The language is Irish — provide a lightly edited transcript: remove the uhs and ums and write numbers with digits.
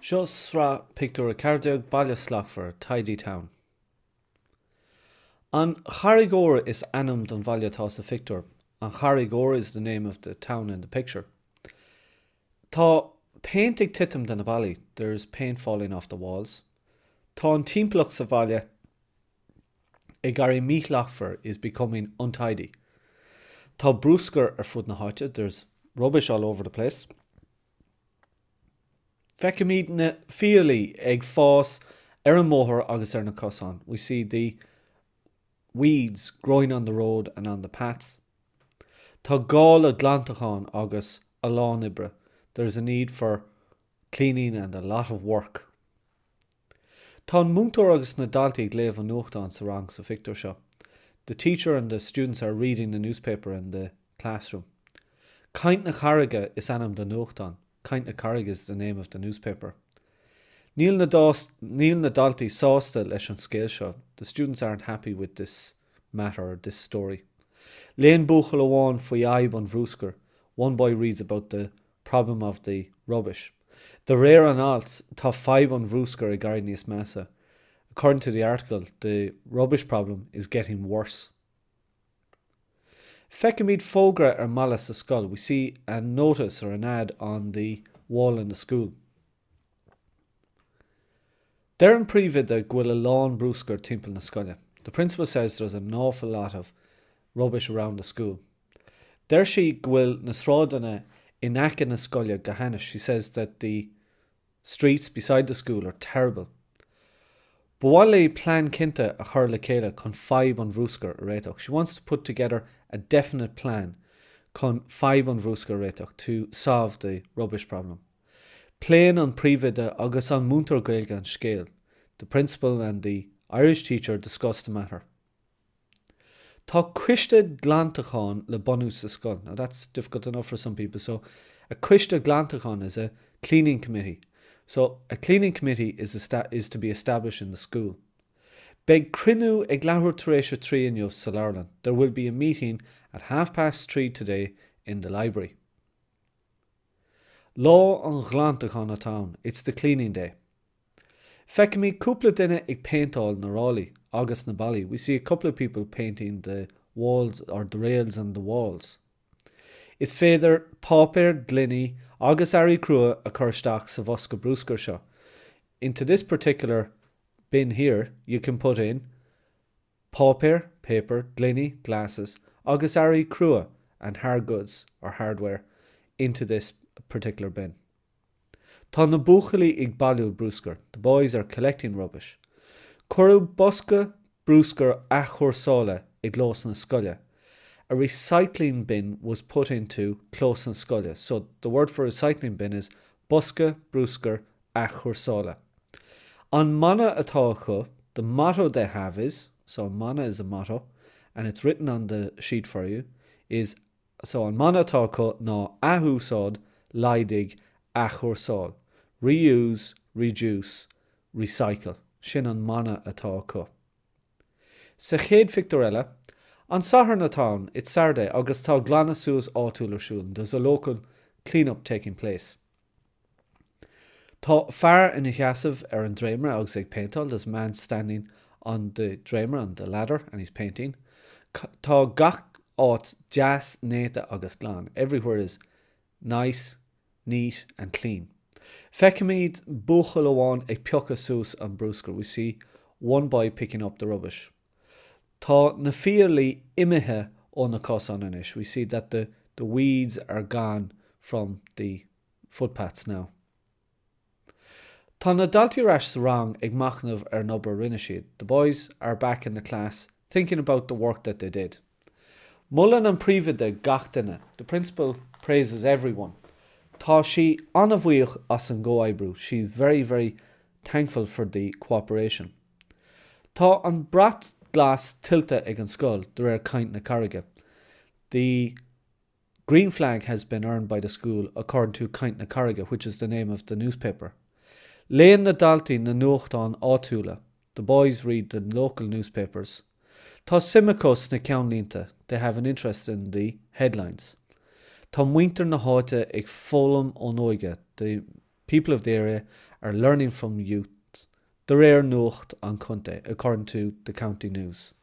Seo sraith pictiúr 14, Baile Slachtmhar, Tidy Town. An Charraig Óir is ainm don bhaile atá sa phictiúr. An Charraig Óir is the name of the town in the picture. Tá péint ag titim de na ballaí, there's paint falling off the walls. Tá an timpeallacht sa bhaile ag éirí míshlachtmhar, is becoming untidy. Tá bruscar ar fud na háite, there's rubbish all over the place. Feicimid na fiailí ag fás ar an mbóthar agus ar na cosáin, we see the weeds growing on the road and on the paths. Tá gá le glantachán agus a lán oibre, there is a need for cleaning and a lot of work. Tá an múinteoir agus na daltaí ag léamh an nuachtáin sa rang sa phictiúr seo. The teacher and the students are reading the newspaper in the classroom. Caint na Carraige is ainm don nuachtán. Caint na Carraige is the name of the newspaper. Níl na níl na daltaí sásta leis an scéal seo. The students aren't happy with this matter or this story. Léann buachaill amháin faoi fhadhb an bhruscair. One boy reads about the problem of the rubbish. De réir an ailt, tá fadhb an bhruscair ag éirí níos measa. According to the article, the rubbish problem is getting worse. Feicimid fógra ar an mballa sa scoil. We see a notice or an ad on the wall in the school. Deir an príomhoide go bhfuil a lán bruscair timpeall na scoile. The principal says there's an awful lot of rubbish around the school. Deir sí go bhfuil na sráideanna in aice na scoile go hainnis. She says that the streets beside the school are terrible. Ba mhaith léi plean cinnte a chur le chéile chun fadhb an bhruscair a réiteach. She wants to put together a definite plan chun fadhb an bhruscair a réiteach, to solve the rubbish problem. Pléann an príomhoide agus an múinteoir Gaeilge an scéal. The principal and the Irish teacher discuss the matter. Tá coiste glantacháin le bunú sa scoil. Now that's difficult enough for some people. So a coiste glantacháin is a cleaning committee. So a cleaning committee is, is to be established in the school. Beidh cruinniú ag leathuair tar éis a 3 inniu sa leabharlann. There will be a meeting at 3:30 today in the library. Lá an ghlantacháin atá ann. It's the cleaning day. Feicimid cúpla duine ag péinteáil na ráillí agus na ballaí. We see a couple of people painting the walls or the rails and the walls. Is féidir páipéar, gloiní agus earraí crua a chur isteach sa bhosca bruscair seo. Into this particular bin here you can put in páipéar, paper, gloiní, glasses agus earraí crua and hard goods or hardware into this particular bin. Tá na buachaillí ag bailiú bruscair. The boys are collecting rubbish. Cuireadh bosca bruscair athchúrsála i gclós na scoile. A recycling bin was put into clós na scoile. So the word for recycling bin is bosca bruscair athchúrsála. An mana atá acu, the motto they have is, so mana is a motto, and it's written on the sheet for you, is So an mana atá acu ná athúsáid, laghdaigh, athchúrsáil. Reuse, reduce, recycle. Sin an mana atá acu. Sa chéad phictiúr eile, an Satharn atá ann, it's Saturday, agus tá glanadh suas áitiúil ar siúl, there's a local clean-up taking place. Tá fear ina sheasamh ar an dréimire agus ag péinteáil, there's a man standing on the dréimire, on the ladder, and he's painting. Tá gach áit deas, néata agus glan, everywhere is nice, neat and clean. Feicimid buachaill amháin ag piocadh suas an bruscar, we see one boy picking up the rubbish. Tá na fiailí imithe ó na cosáin anois, we see that the, the weeds are gone from the footpaths now. Tá na daltaí ar ais sa rang ag machnamh ar an obair a rinne siad. The boys are back in the class thinking about the work that they did. Molann an príomhoide gach duine. The principal praises everyone. Tá sí an-bhuíoch as an gcomhoibriú. She's very, very thankful for the cooperation. Tá an brat glas tuillte ag an scoil, de réir Caint na Carraige. The green flag has been earned by the school according to Caint na Carraige, which is the name of the newspaper. Léann na daltaí na nuachtáin áitiúla. The boys read the local newspapers. Tá suim acu sna ceannlínte, they have an interest in the headlines. Tá muintir na háite ag foghlaim ón óige, the people of the area are learning from youth de réir nuacht an chontae, according to the county news.